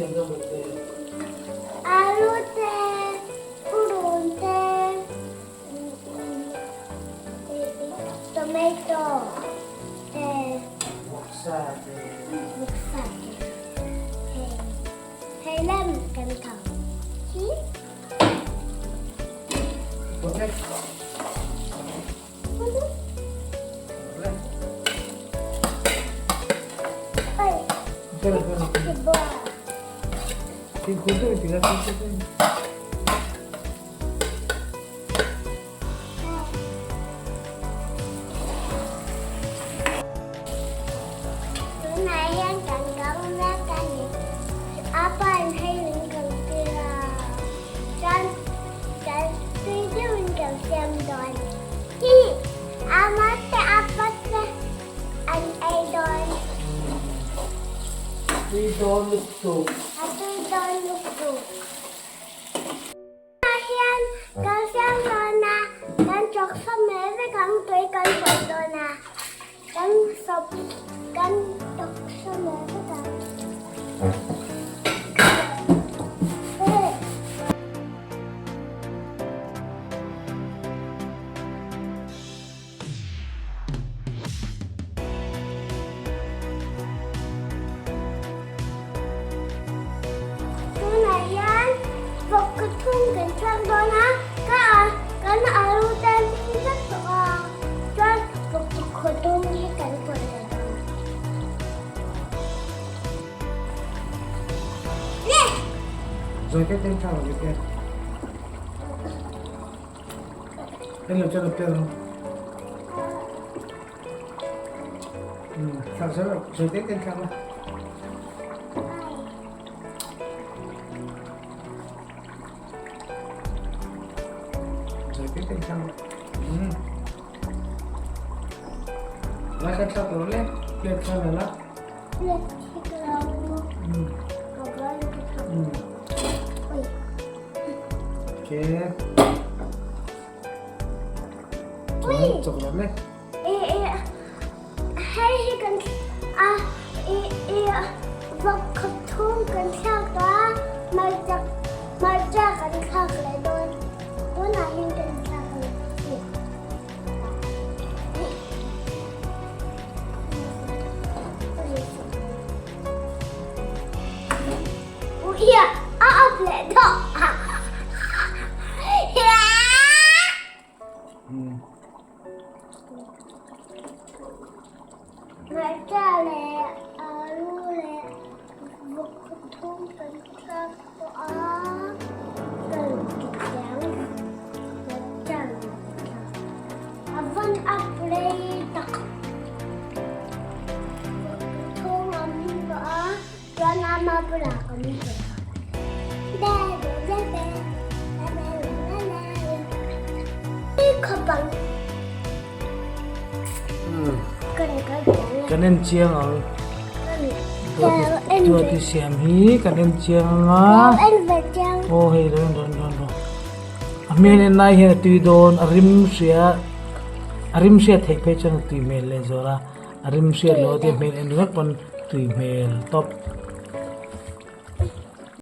siam na maw te? Alu te, purun te, tomato te. Vawksa te. Vawksa te. Hei, hei lem kan thau hi. Tunah hian kan kal mek a ni. A pa in hei min kal tir a, chuan kan tui deuhin kan siam dawn. Hi ama te apa te an ei dawn. Tui dawn lutuk. A tui dawn lutuk. Tunah hian kan siam dawn a, kan chawk sawp mai vek ang tui kan pawlh dawn a, kan sawp kan chawk sawp mai vek ang. Tunah hian vawk thum kan thlak dawn a, ka kan alu te hming vek tawh a, chuan vawk khaw thum hi kan pawlh leh dawn a. Zawi te ten thlak lo te. En lo chuan a per ang. Thlak zel rawh, zawi te ten thlak la. Zawi te ten thlak la. Lai kha thlak lo le, plate kha la la. Plate hi ka la maw? Ka ban ka thlak. Oi. Okay. Chuan chawk rawh le. Hei hi kan a i i vawk khawp thum kan thlak tawh a, hmarcha hmarcha kan thlak leh dawn. Tunah hian kan thlak a ni. A up leh tawh. Hmarcha leh alu leh vawk thum kan thlak tawh a, kan ti chiang hmarcha leh a van up rei tak. Vawk thum a hming tawh a, chuan ama bulah ka mu tawh a. Kan en chiang ang Duati siam hi kan en chiang ang a aw hei lo en rawn rawn rawn a hmel en lai hian a tui dawn a rim hria a rim hriat theih phei chuan a tui hmel leh zual a a rim hriat loh a tia hmel en ringawt pawn tui hmel tawp.